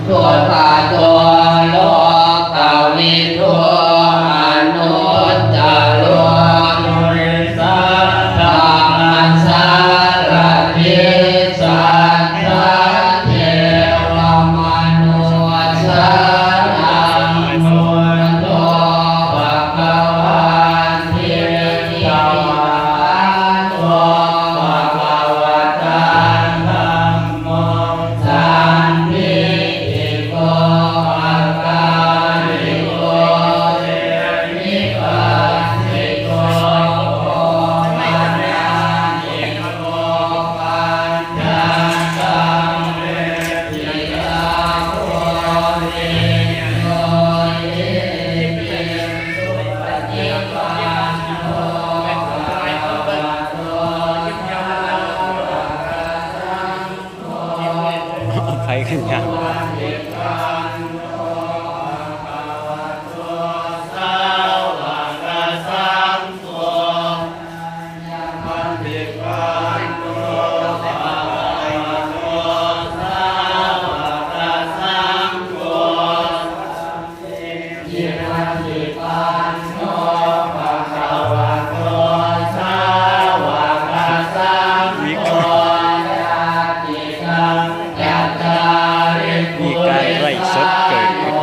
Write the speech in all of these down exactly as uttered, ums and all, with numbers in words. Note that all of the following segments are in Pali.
Buddhato lokavidū anuttaro purisadammasārathi satthā devamanussānaṃ buddho bhagavāti. Svākkhāto bhagavatā dhammo sandiṭṭhiko akāliko ehipassiko opanayiko paccattaṃ veditabbo viññūhīti. Supaṭipanno bhagavato sāvakasaṅgho ໄປຂຶ້ນຍາກ ມີການໄລຟ໌ສົດເກີດຂຶ້ນ.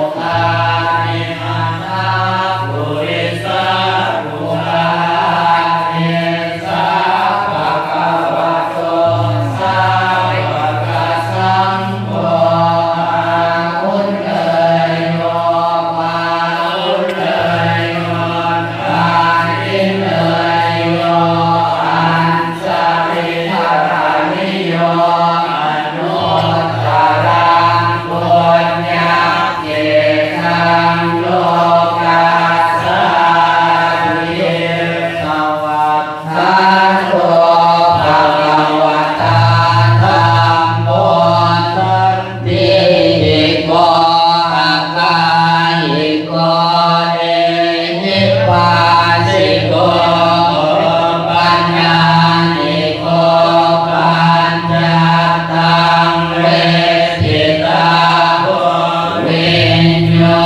Diṭṭhiko akāliko ehipassiko opanayiko paccattaṃ veditabbo viññūhīti.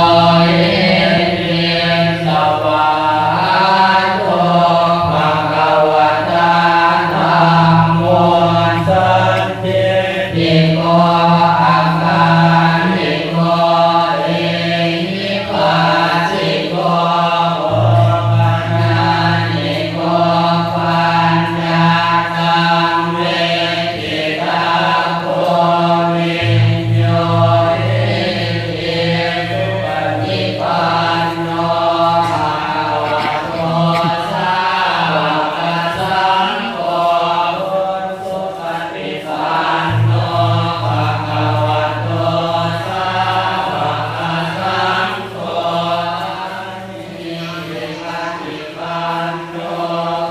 Svākkhāto bhagavatā dhammo san diṭṭhiko akāliko ehipassiko opanayiko paccattaṃ veditabbo viññūhīti. Supaṭipanno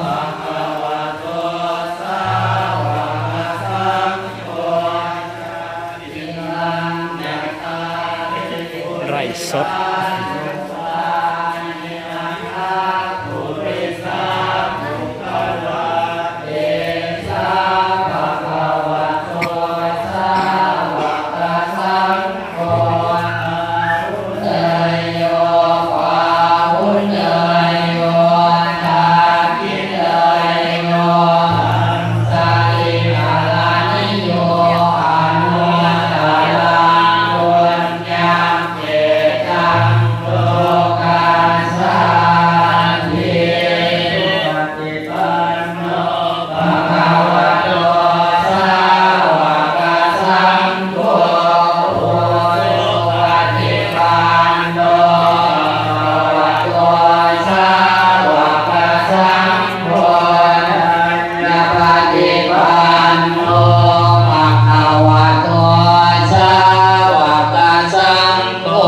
bhagavato sāvakasaṅgho Live สด Dakkhiṇeyyo pāhuneyyo dakkhiṇeyyo añjalikaraṇīyo bhagavato sāvakasaṅgho,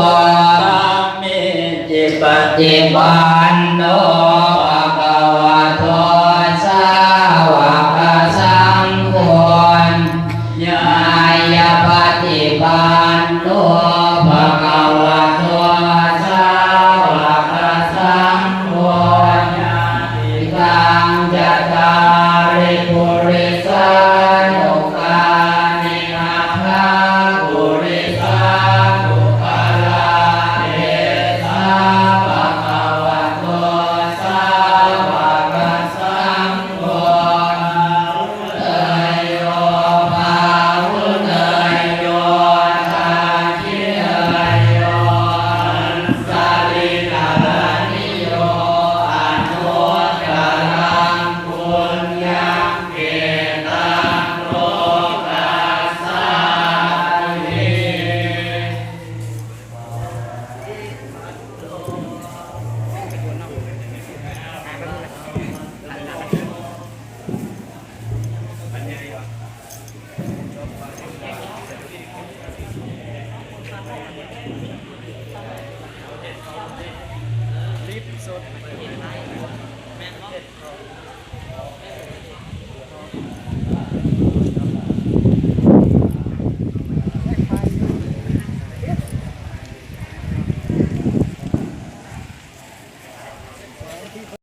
sāmīcipaṭipanno bhagavato sāvakasaṅgho, ñāyapaṭipanno bhagavato sāvakasaṅgho, yadidaṃ cattāri purisayugāni aṭṭha purisapuggalā, esa bhagavato sāvakasaṅgho, āhuneyyo pāhuneyyo dakkhiṇeyyo añjalikaraṇīyo anuttaraṃ puññakkhettaṃ lokassāti.